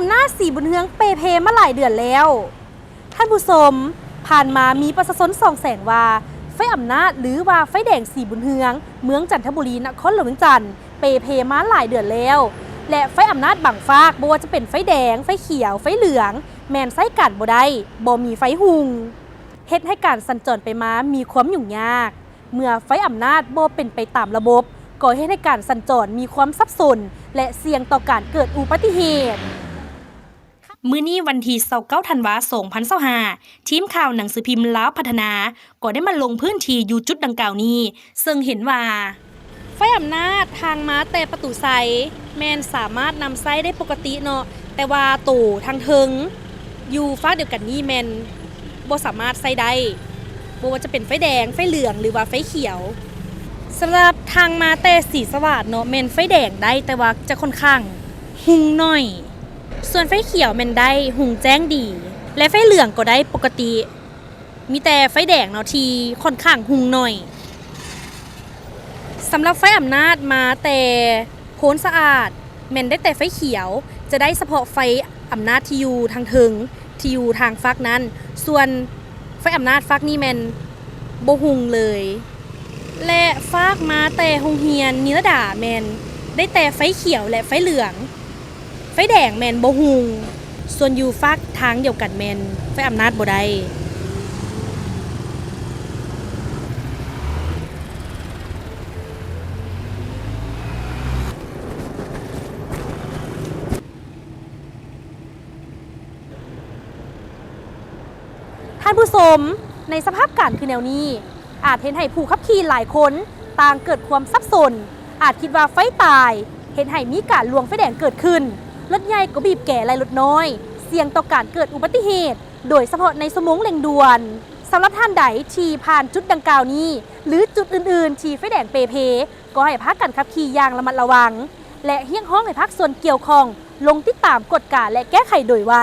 ອຳນາດສີບຸນເຮືອງເປ່ເພມາຫຼາຍເດືອນແລ້ວ. ທ່ານຜູ້ຊົມ, ຜ່ານມາມີປະຊາຊົນສ່ອງແສງວ່າ ໄຟອຳນາດ ຫຼືວ່າໄຟແດງສີບຸນເຮືອງ ເມືອງຈັນທະບູລີ ນະຄອນຫຼວງວຽງຈັນ ເປ່ເພມາຫຼາຍເດືອນແລ້ວ ແລະ ໄຟອຳນາດບາງຟາກ ບໍ່ວ່າຈະເປັນໄຟແດງ, ໄຟຂຽວ, ໄຟເຫຼືອງ ແມ່ນໃຊ້ການບໍ່ໄດ້, ບໍ່ມີໄຟຮຸ່ງ ເຮັດໃຫ້ການສັນຈອນໄປມາມີຄວາມຫຍຸ້ງຍາກ. ເມື່ອໄຟອຳນາດບໍ່ເປັນໄປຕາມລະບົບ ກໍເຮັດໃຫ້ການສັນຈອນມີຄວາມສັບສົນ ແລະ ສ່ຽງຕໍ່ການເກີດອຸບັດຕິເຫດ. ມື້ນີ້ວັນທີຊາວເກົ້າ ທັນວາ ສອງພັນຊາວຫ້າ ທີມຂ່າວໜັງສືພິມລາວພັດທະນາ ກໍໄດ້ມາລົງພື້ນທີ່ຢູ່ຈຸດດັ່ງກ່າວນີ້ ເຊິ່ງເຫັນວ່າ ໄຟອຳນາດທາງມາແຕ່ປະຕູໄຊ ແມ່ນສາມາດນຳໃຊ້ໄດ້ປົກກະຕິເນາະ, ແຕ່ວ່າໂຕທາງເທິງຢູ່ຟາກດຽວກັນນີ້ແມ່ນບໍ່ສາມາດໃຊ້ໄດ້, ບໍ່ວ່າຈະເປັນໄຟແດງ, ໄຟເຫຼືອງ ຫຼືວ່າໄຟຂຽວ. ສຳລັບທາງມາແຕ່ສີສະຫວາດເນາະ ແມ່ນໄຟແດງໄດ້ ແຕ່ວ່າຈະຂ້ອນຂ້າງຮຸ່ງໜ້ອຍ, ສ່ວນໄຟຂຽວແມ່ນໄດ້ຮຸ່ງແຈ້ງດີ ແລະ ໄຟເຫຼືອງກໍໄດ້ປົກກະຕິ. ມີແຕ່ໄຟແດງເນາະທີ່ຂ້ອນຂ້າງຮຸ່ງໜ້ອຍ. ສຳລັບໄຟອຳນາດມາແຕ່ໂພນສະອາດ ແມ່ນໄດ້ແຕ່ໄຟຂຽວ, ຈະໄດ້ສະເພາະໄຟອຳນາດທີ່ຢູ່ທາງເທິງ ທີ່ຢູ່ທາງຟາກນັ້ນ, ສ່ວນໄຟອຳນາດຟາກນີ້ແມ່ນບໍ່ຮຸ່ງເລີຍ. ແລະ ຟາກມາແຕ່ໂຮງຮຽນນິລະດາແມ່ນໄດ້ແຕ່ໄຟຂຽວ ແລະ ໄຟເຫຼືອງ. ໄຟແດງແມ່ນບໍ່ຮຸ່ງ, ສ່ວນຢູ່ຟາກທາງດຽວກັນແມ່ນໄຟອຳນາດບໍ່ໄດ້. ທ່ານຜູ້ຊົມ, ໃນສະພາບການຄືແນວນີ້ ອາດເຮັດໃຫ້ຜູ້ຂັບຂີ່ຫຼາຍຄົນຕ່າງເກີດຄວາມສັບສົນ, ອາດຄິດວ່າໄຟຕາຍ, ເຮັດໃຫ້ມີການລ່ວງໄຟແດງເກີດຂຶ້ນ, ລົດໃຫຍ່ກໍບີບແກໄລ່ລົດນ້ອຍ, ສ່ຽງຕໍ່ການເກີດອຸບັດຕິເຫດ, ໂດຍສະເພາະໃນຊົ່ວໂມງເລັ່ງດ່ວນ. ສຳລັບທ່ານໃດທີ່ຜ່ານຈຸດດັ່ງກ່າວນີ້ ຫຼື ຈຸດອື່ນໆທີ່ໄຟແດງເປ່ເພ, ກໍໃຫ້ພາກັນຂັບຂີ່ຢ່າງລະມັດລະວັງ ແລະ ຮຽກຮ້ອງໃຫ້ພາກສ່ວນກ່ຽວຂ້ອງລົງຕິດຕາມ, ກວດກາ ແລະ ແກ້ໄຂໂດຍໄວ.